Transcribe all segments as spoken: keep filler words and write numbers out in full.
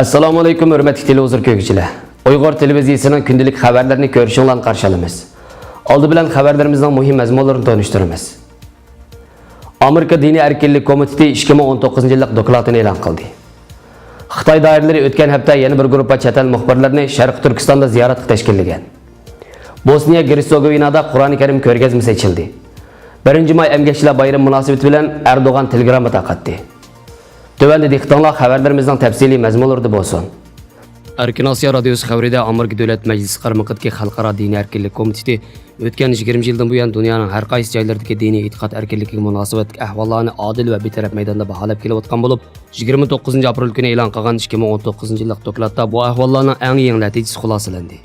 ئەسسالامۇ ئەلەيكۇم، ھۆرمەتلىك تېلېۋىزور كۆرگۈچىلەر. ئۇيغۇر تېلېۋىزىيىسىنىڭ كۈندىلىك خەۋەرلىرىنى كۆرۈشۈڭلارنى قارشى ئالىمىز. ئالدى بىلەن خەۋەرلىرىمىزنىڭ مۇھىم مەزمۇنلىرىنى تونۇشتۇرىمىز. ئامېرىكا دىنىي ئەركىنلىك كومىتېتى ئىككى مىڭ ئون توققۇزىنچى يىللىق دوكلاتىنى ئېلان قىلدى. خىتاي دائىرىلىرى ئۆتكەن ھەپتە يەنە بىر گۇرۇپپا چەت ئەل مۇخبىرلىرىنى شەرقىي تۈركىستاندا زىيارەتكە تەشكىللىگەن. بوسنىيە گېرتسوگوۋىنادا قۇرئانى كەرىم كۆرگەزمىسى ئېچىلدى. بىرىنچى ماي ئەمگەكچىلەر بايرىمى مۇناسىۋىتى بىلەن ئەردوغان تېلېگرامما تارقاتتى. تۆۋەندە دىققىتىڭلار خەۋەرلىرىمىزنىڭ تەپسىلىي مەزمۇنلىرىدا بولسۇن. ئەركىن ئاسىيا رادىيوسى خەۋىرىدە ئامېرىكا دۆلەت مەجلىسى قارمىقىدىكى خەلقئارا دىنىي ئەركىنلىك كومىتېتى ئۆتكەن يىگىرمە يىلدىن بۇيان دۇنيانىڭ ھەر قايسى جايلىرىدىكى دىنىي ئېتىقاد ئەركىنلىكىگە مۇناسىۋەتلىك ئەھۋاللارنى ئادىل ۋە بىتەرەپ مەيداندا باھالاپ كېلىۋاتقان بولۇپ، يىگىرمە توققۇزىنچى ئاپرېل كۈنى ئېلان قىلغان ئىككى مىڭ ئون توققۇزىنچى يىللىق دوكلاتتا بۇ ئەھۋاللارنىڭ ئەڭ يېڭى نەتىجىسى خۇلاسىلەندى.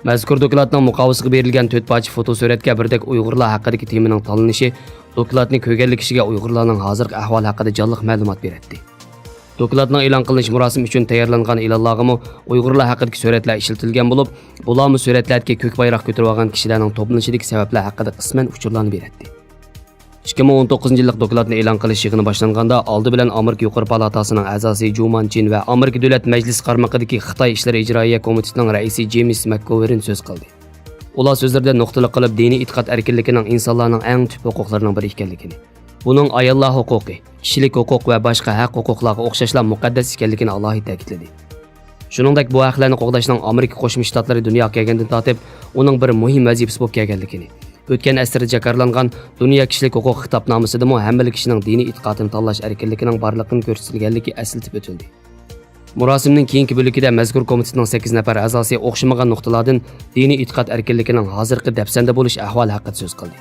مەزكۇر دوكلاتنىڭ مۇقاۋىسىگە بېرىلگەن تۆت پارچە فوتوسۈرەتكە بىردەك ئۇيغۇرلار ھەققىدىكى تېمىنىڭ تاللىنىشى دوكلاتنى كۆرگەنلىك كىشىگە ئۇيغۇرلارنىڭ ھازىرقى ئەھۋالى ھەققىدە جانلىق مەلۇمات بېرەتتى. دوكلاتنىڭ ئېلان قىلىنىش مۇراسىمى ئۈچۈن تەييارلانغان ئېلانلارغىمۇ ئۇيغۇرلار ھەققىدىكى سۈرەتلەر ئىشلىتىلگەن بولۇپ، بۇلارمۇ سۈرەتلەردىكى كۆك بايراق كۆتۈرۈۋالغان كىشىلەرنىڭ توپلىنىشىدىكى سەۋەبلەر ھەققىدە قىسمەن ئۇچۇرلارنى بېرەتتى. ئىككى مىڭ ئون توققۇزىنچى يىللىق دوكلاتنى ئېلان قىلىش يىغىنى باشلانغاندا، ئالدى بىلەن ئامېرىكا يۇقىرى پالاتاسىنىڭ ئەزاسى جۇ مانچىن ۋە ئامېرىكا دۆلەت مەجلىسى قارمىقىدىكى خىتاي ئىشلىرى ئىجرائىيە كومىتېتىنىڭ رەئىسى جېيمىس مەكگوۋېرن سۆز قىلدى. ئۇلار سۆزلىرىدە نۇقتىلىق قىلىپ دىنىي ئېتىقاد ئەركىنلىكىنىڭ ئىنسانلارنىڭ ئەڭ تۈپ ھوقۇقلىرىنىڭ بىرى ئىكەنلىكىنى، بۇنىڭ ئاياللار ھوقۇقى، كىشىلىك ھوقۇق ۋە باشقا ھەق ھوقۇقلارغا ئوخشاشلا مۇقەددەس ئىكەنلىكىنى ئالاھىدە تەكىتلىدى. شۇنىڭدەك بۇ ھەقلەرنى قوغداشنىڭ ئامېرىكا قوشما شتاتلىرى دۇنياغا كەلگەندىن تارتىپ ئۇنىڭ بىر مۇھىم ۋەزىپىسى بولۇپ كەلگەنلىكىنى، ئۆتكەن ئەسىردە جاكارلانغان دۇنيا كىشىلىك ھوقۇق خىتابنامىسىدىمۇ ھەممىلا كىشىنىڭ دىنىي ئېتىقادىنى تاللاش ئەركىنلىكىنىڭ بارلىقىنى كۆرسىتىلگەنلىكى ئەسلىتىپ ئۆتۈلدى. مۇراسىمنىڭ كېيىنكى بۆلىكىدە مەزكۇر كومىتېتنىڭ سەككىز نەپەر ئەزاسى ئوخشىمىغان نۇقتىلاردىن دىنىي ئېتىقاد ئەركىنلىكىنىڭ ھازىرقى دەپسەندە بولۇش ئەھۋالى ھەققىدە سۆز قىلدى.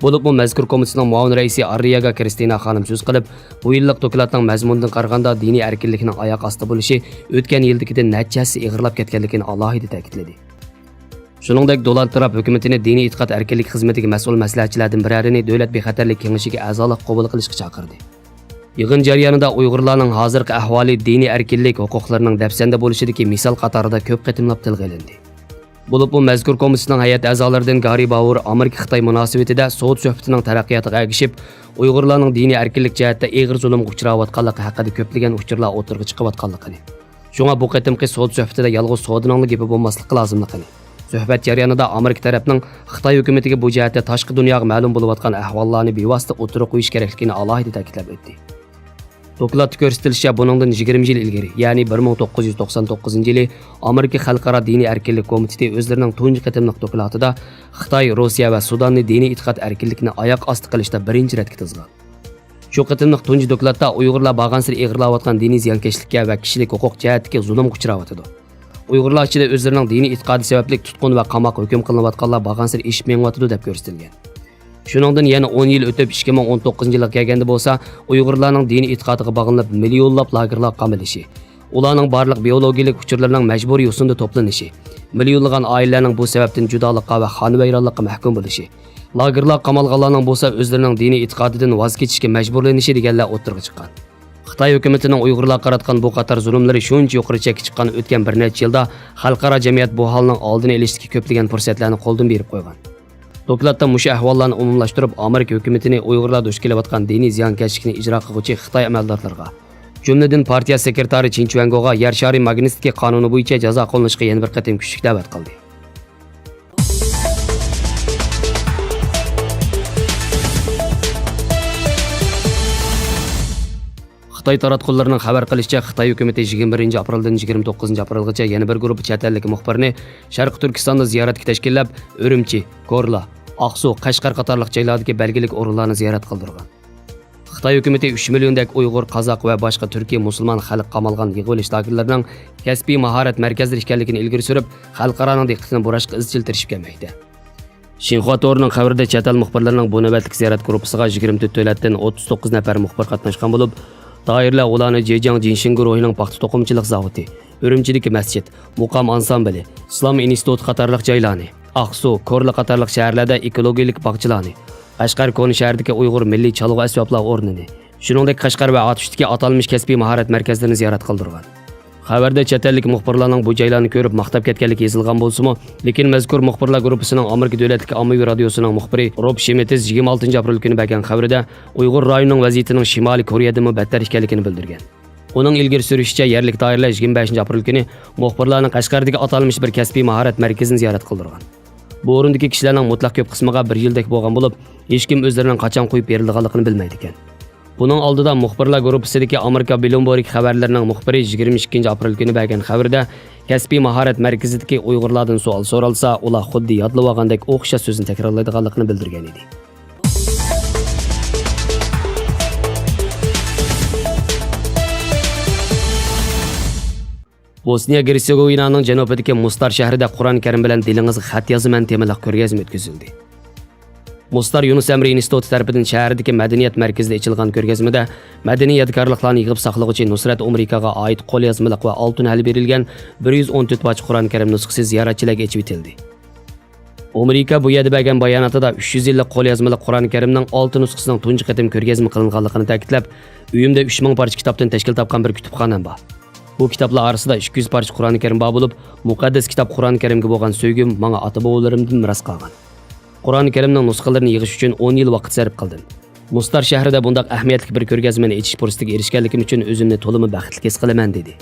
بولۇپمۇ مەزكۇر كومىتېتنىڭ مۇئاۋىن رەئىسى ئاررىياگا كرىستىنا خانىم سۆز قىلىپ، بۇ يىللىق دوكلاتنىڭ مەزمۇنىدىن قارىغاندا، دىنىي ئەركىنلىكنىڭ ئاياق ئاستى بولۇشى ئۆتكەن يىلدىكىدىن نەچچە ھەسسە ئېغىرلاپ كەتكەنلىكىنى ئالاھىدە تەكىتلىدى. شۇنىڭدەك، دونالد ترامپ ھۆكۈمىتىنى دىنىي ئېتىقاد ئەركىنلىكى خىزمىتىگە مەسئۇل مەسلىھەتچىلەردىن بىرەرىنى دۆلەت بىخەتەرلىك كېڭىشىگە ئەزالىق قوبۇل قىلىشقا چاقىردى. يىغىن جەريانىدا ئۇيغۇرلارنىڭ ھازىرقى ئەھۋالى دىنىي ئەركىنلىك ھوقۇقلىرىنىڭ دەپسەندە بولۇشىدىكى مىسال قاتارىدا كۆپ قېتىملاپ تىلغا ئېلىندى. بولۇپمۇ مەزكۇر كومىتېتنىڭ ھەيئەت ئەزالىرىدىن گارى باۋۇر ئامېرىكا-خىتاي مۇناسىۋىتىدە سودا سۆھبىتىنىڭ تەرەققىياتىغا ئەگىشىپ، ئۇيغۇرلارنىڭ دىنىي ئەركىنلىك جەھەتتە ئېغىر زۇلۇمغا ئۇچراۋاتقانلىقى ھەققىدە كۆپلىگەن ئۇچۇرلار ئوتتۇرىغا چىقىۋاتقانلىقىنى، شۇڭا بۇ قېتىمقى سودا سۆھبىتىدە يالغۇز سودىنىڭلا گېپى بولماسلىقى لازىملىقىنى، سۆھبەت جەريانىدا ئامېرىكا تەرەپنىڭ خىتاي ھۆكۈمىتىگە بۇ جەھەتتە تاشقى دۇنياغا مەلۇم بولۇۋاتقان ئەھۋاللارنى بىۋاسىتە ئوتتۇرىغا قويۇش كېرەكلىكىنى ئالاھىدە تەكىتلەپ ئۆتتى. دوكلاتتا كۆرسىتىلىشىچە، بۇنىڭدىن يىگىرمە يىل ئىلگىرى، يەنى بىر مىڭ توققۇز يۈز توقسان توققۇزىنچى يىلى ئامېرىكا خەلقئارا دىنىي ئەركىنلىك كومىتېتى ئۆزلىرىنىڭ تۇنجى قېتىملىق دوكلاتىدا خىتاي، روسىيە ۋە سۇداننى دىنىي ئېتىقاد ئەركىنلىكىنى ئاياق ئاستى قىلىشتا بىرىنچى رەتكە تىزغان. شۇ قېتىملىق تۇنجى دوكلاتتا ئۇيغۇرلار بارغانسېرى ئېغىرلاۋاتقان دىنىي زىيانكەشلىككە ۋە كىشىلىك ھوقۇق جەھەتتىكى زۇلۇمغا ئۇچراۋاتىدۇ. ئۇيغۇرلار ئىچىدە ئۆزلىرىنىڭ دىنىي ئېتىقادى سەۋەبلىك تۇتقۇن ۋە قاماققا ھۆكۈم قىلىنىۋاتقانلار بارغانسېرى ئېشىپ مېڭىۋاتىدۇ، دەپ كۆرسىتىلگەن. شۇنىڭدىن يەنە ئون يىل ئۆتۈپ، ئىككى مىڭ ئون توققۇزىنچى يىلغا كەلگەندە بولسا، ئۇيغۇرلارنىڭ دىنىي ئېتىقادىغا باغلىنىپ مىليونلاپ لاگېرلارغا قامىلىشى، ئۇلارنىڭ بارلىق بىئولوگىيەلىك ئۇچۇرلىرىنىڭ مەجبۇرىي يوسۇندا توپلىنىشى، مىليونلىغان ئائىلىلەرنىڭ بۇ سەۋەبتىن جۇدالىققا ۋە خانىۋەيرانلىققا مەھكۇم بولۇشى، لاگېرلارغا قامالغانلارنىڭ بولسا ئۆزلىرىنىڭ دىنىي ئېتىقادىدىن ۋاز كېچىشكە مەجبۇرلىنىشى دېگەنلەر ئوتتۇرىغا چىققان. خىتاي ھۆكۈمىتىنىڭ ئۇيغۇرلارغا قاراتقان بۇ قاتار زۇلۇملىرى شۇنچە يۇقىرى چەككە چىققان ئۆتكەن بىر نەچچە يىلدا خەلقئارا جەمئىيەت بۇ ھالنىڭ ئالدىنى ئېلىشتىكى كۆپلىگەن پۇرسەتلەرنى قولدىن بېرىپ قويغان. دوكلاتتا مۇشۇ ئەھۋاللارنى ئومۇملاشتۇرۇپ، ئامېرىكا ھۆكۈمىتىنى ئۇيغۇرلار دۇچ كېلىۋاتقان دىنىي زىيانكەشلىكىنى ئىجرا قىلغۇچى خىتاي ئەمەلدارلىرىغا، جۈملىدىن پارتىيە سېكرېتارى چىن چۈەنگوغا يەر شارى ماگنىتسكىي قانۇنى بويىچە جازا قوللىنىشقا يەنە بىر قېتىم كۈچلۈك دەۋەت قىلدى. خىتاي تاراتقۇلىرىنىڭ خەۋەر قىلىشىچە، خىتاي ھۆكۈمىتى يىگىرمە بىرىنچى ئاپرېلدىن يىگىرمە توققۇزىنچى ئاپرېلغىچە يەنە بىر گۇرۇپپا چەت ئەللىك مۇخبىرنى شەرقىي تۈركىستاندا زىيارەتكە تەشكىللەپ، ئۈرۈمچى، كورلا، ئاقسۇ، قەشقەر قاتارلىق جايلاردىكى بەلگىلىك ئورۇنلارنى زىيارەت قىلدۇرغان. خىتاي ھۆكۈمىتى ئۈچ مىليوندەك ئۇيغۇر، قازاق ۋە باشقا تۈركىي مۇسۇلمان خەلق قامالغان يىغىۋېلىش لاگېرلىرىنىڭ كەسپىي ماھارەت مەركەزلىرى ئىكەنلىكىنى ئىلگىرى سۈرۈپ، خەلقئارانىڭ دىققىتىنى بۇراشقا ئىزچىل تىرىشىپ كەلمەكتە. شىنخۇا تورىنىڭ خەۋىرىدە، چەت ئەل مۇخبىرلىرىنىڭ بۇ نۆۋەتلىك زىيارەت گۇرۇپپىسىغا يىگىرمە تۆت دۆلەتتىن ئوتتۇز توققۇز نەپەر مۇخبىر قاتناشقان بولۇپ، دائىرىلەر ئۇلارنى جېجياڭ جىنشىن گۇرۇھىنىڭ پاختا توقۇمىچىلىق زاۋۇتى، ئۈرۈمچىدىكى مەسچىت، مۇقام ئانسامبىلى، ئىسلام ئىنستىتۇتى قاتارلىق جايلارنى، ئاقسۇ، كورلا قاتارلىق شەھەرلەردە ئېكولوگىيەلىك باغچىلارنى، قەشقەر كونا شەھىرىدىكى ئۇيغۇر مىللىي چالغۇ ئەسۋابلار ئورنىنى، شۇنىڭدەك قەشقەر ۋە ئاتۇشتىكى ئاتالمىش كەسپىي ماھارەت مەركەزلىرىنى زىيارەت قىلدۇرغان. خەۋەردە چەت ئەللىك مۇخبىرلارنىڭ بۇ جايلارنى كۆرۈپ ماختاپ كەتكەنلىكى يېزىلغان بولسىمۇ، لېكىن مەزكۇر مۇخبىرلار گۇرۇپپىسىنىڭ ئامېرىكا دۆلەتلىك ئاممىۋى رادىيوسىنىڭ مۇخبىرى روب شىمېتىز يىگىرمە ئالتىنچى ئاپرېل كۈنى بەرگەن خەۋىرىدە ئۇيغۇر رايونىنىڭ ۋەزىيىتىنىڭ شىمالىي كورېيەدىنمۇ بەتتەر ئىكەنلىكىنى بىلدۈرگەن. ئۇنىڭ ئىلگىرى سۈرۈشىچە، يەرلىك دائىرىلەر يىگىرمە بەشىنچى ئاپرېل كۈنى مۇخبىرلارنى قەشقەردىكى ئاتالمىش بىر كەسپىي ماھارەت مەركىزىنى زىيارەت قىلدۇرغان. بۇ ئورۇندىكى كىشىلەرنىڭ مۇتلەق كۆپ قىسمىغا بىر يىلدەك بولغان بولۇپ، ھېچكىم ئۆزلىرىنىڭ قاچان قويۇپ بېرىلىدىغانلىقىنى بىلمەيدىكەن. بۇنىڭ ئالدىدا مۇخبىرلار گۇرۇپپىسىدىكى ئامېرىكا بلومبېرگ خەۋەرلىرىنىڭ مۇخبىرى يىگىرمە ئىككىنچى ئاپرېل كۈنى بەرگەن خەۋىرىدە، كەسپىي ماھارەت مەركىزىدىكى ئۇيغۇرلاردىن سوئال سورالسا، ئۇلار خۇددى يادلىۋالغاندەك ئوخشاش سۆزنى تەكرارلايدىغانلىقىنى بىلدۈرگەن ئىدى. بوسنىيە گېرتسېگوۋىنانىڭ جەنۇبىدىكى مۇستار شەھىرىدە قۇرئان كەرىم بىلەن دىلىڭىزغا خەت يازىمەن تېمىلىق كۆرگەزمە ئۆتكۈزۈلدى. مۇستار يۇنۇس ئەمرى ئىنستىتۇتى تەرىپىدىن شەھەردىكى مەدەنىيەت مەركىزىدە ئېچىلغان كۆرگەزمىدە مەدەنىي يادىكارلىقلارنى يىغىپ ساقلىغۇچى نۇسرەت ئومېرىكاغا ئائىت قوليازمىلىق ۋە ئالتۇن ھەل بېرىلگەن بىر يۈز ئون تۆت پارچە قۇرئان كەرىم نۇسخىسى زىيارەتچىلەرگە ئېچىۋېتىلدى. ئومېرىكا بۇ يەردە بەرگەن باياناتىدا ئۈچ يۈز يىللىق قوليازمىلىق قۇرئان كەرىمنىڭ ئالتە نۇسخىسىنىڭ تۇنجى قېتىم كۆرگەزمە قىلىنغانلىقىنى تەكىتلەپ، ئۆيۈمدە ئۈچ مىڭ پارچە كىتابتىن تەشكىل تاپقان بىر كۇتۇپخانام بار. بۇ كىتابلار ئارىسىدا ئىككى يۈز پارچە قۇرئان كەرىم بار بولۇپ، مۇقەددەس كىتاب قۇرئان كەرىمگە بولغان سۆيگۈم ماڭا ئاتا-بوۋىلىرىمدىن مىراس قالغان. قۇرئان كەرىمنىڭ نۇسخىلىرىنى يىغىش ئۈچۈن ئون يىل ۋاقىت سەرپ قىلدىم. مۇستار شەھىرىدە بۇنداق ئەھمىيەتلىك بىر كۆرگەزمىنى ئېچىش پۇرسىتىگە ئېرىشكەنلىكىم ئۈچۈن ئۆزۈمنى تولىمۇ بەختلىك ھېس قىلىمەن، دېدى.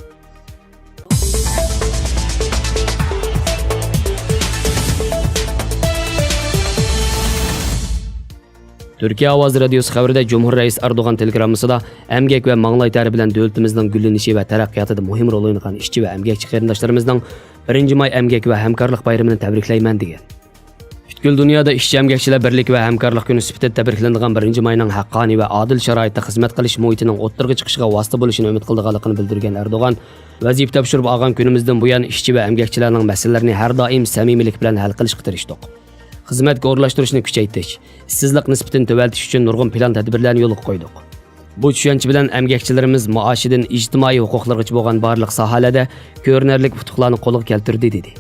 تۈركىيە ئاۋازى رادىيوسى خەۋىرىدە، جۇمھۇر رەئىسى ئەردوغان تېلېگراممىسىدا ئەمگەك ۋە ماڭلاي تەرى بىلەن دۆلىتىمىزنىڭ گۈللىنىشى ۋە تەرەققىياتىدا مۇھىم رول ئوينىغان ئىشچى ۋە ئەمگەكچى قېرىنداشلىرىمىزنىڭ بىرىنچى ماي ئەمگەك ۋە ھەمكارلىق بايرىمىنى تەبرىكلەيمەن، دېگەن. پۈتكۈل دۇنيادا ئىشچى ئەمگەكچىلەر بىرلىكى ۋە ھەمكارلىق كۈنى سۈپىتىدە تەبرىكلىنىدىغان بىرىنچى ماينىڭ ھەققانىي ۋە ئادىل شارائىتتا خىزمەت قىلىش مۇھىتىنىڭ ئوتتۇرىغا چىقىشىغا ۋاسىتە بولۇشىنى ئۈمىد قىلىدىغانلىقىنى بىلدۈرگەن ئەردوغان، ۋەزىپە تاپشۇرۇپ ئالغان كۈنىمىزدىن بۇيان ئىشچى ۋە ئەمگەكچىلەرنىڭ مەسىلىلىرىنى ھەر دائىم سەمىمىيلىك بىلەن ھەل قىلىشقا تىرىشتۇق. خىزمەتكە ئورۇنلاشتۇرۇشنى كۈچەيتىش، ئىشسىزلىق نىسبىتىنى تۆۋەنلىتىش ئۈچۈن نۇرغۇن پىلان تەدبىرلەرنى يولغا قويدۇق. بۇ چۈشەنچە بىلەن ئەمگەكچىلىرىمىز مائاشىدىن ئىجتىمائىي ھوقۇقلىرىغىچە بولغان بارلىق ساھەلەردە كۆرۈنەرلىك ئۇتۇقلارنى قولغا كەلتۈردى، دېدى.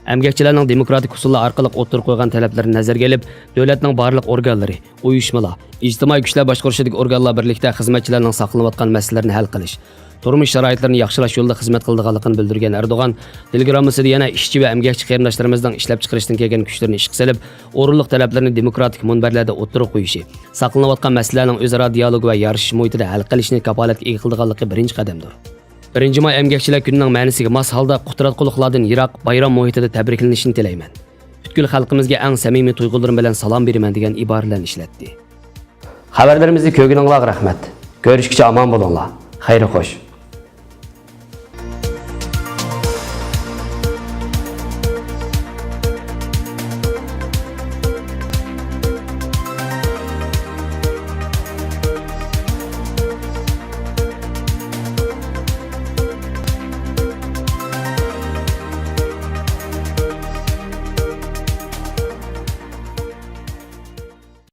ئەمگەكچىلەرنىڭ دېموكراتىك ئۇسۇللار ئارقىلىق ئوتتۇرىغا قويغان تەلەپلىرىنى نەزەرگە ئېلىپ، دۆلەتنىڭ بارلىق ئورگانلىرى، ئۇيۇشمىلار، ئىجتىمائىي كۈچلەر باشقۇرۇشىدىكى ئورگانلار بىرلىكتە خىزمەتچىلەرنىڭ ساقلىنىۋاتقان مەسىلىلىرىنى ھەل قىلىش، تۇرمۇش شارائىتلىرىنى ياخشىلاش يولىدا خىزمەت قىلىدىغانلىقىنى بىلدۈرگەن ئەردوغان، تېلېگراممىسىدا يەنە ئىشچى ۋە ئەمگەكچى قېرىنداشلىرىمىزنىڭ ئىشلەپچىقىرىشتىن كەلگەن كۈچلىرىنى ئىشقا سېلىپ، ئورۇنلۇق تەلەپلىرىنى دېموكراتىك مۇنبەرلەردە ئوتتۇرىغا قويۇشى، ساقلىنىۋاتقان مەسىلىلەرنىڭ ئۆزئارا دىيالوگ ۋە يارىشىش مۇھىتىدا ھەل قىلىشنى كاپالەتكە ئىگە قىلىدىغانلىقى بىرىنچى قەدەمدۇر. بىرىنچى ماي ئەمگەكچىلەر كۈنىنىڭ مەنىسىگە ماس ھالدا قۇتراتقۇلۇقلاردىن يىراق بايرام مۇھىتىدا تەبرىكلىنىشىنى تىلەيمەن. پۈتكۈل خەلقىمىزگە ئەڭ سەمىمىي تۇيغۇلىرىم بىلەن سالام بېرىمەن، دېگەن ئىبارىلەرنى ئىشلەتتى. خەۋەرلىرىمىزنى كۆرگىنىڭلارغا رەھمەت. كۆرۈشكىچە ئامان بولۇڭلار. خەير خوش.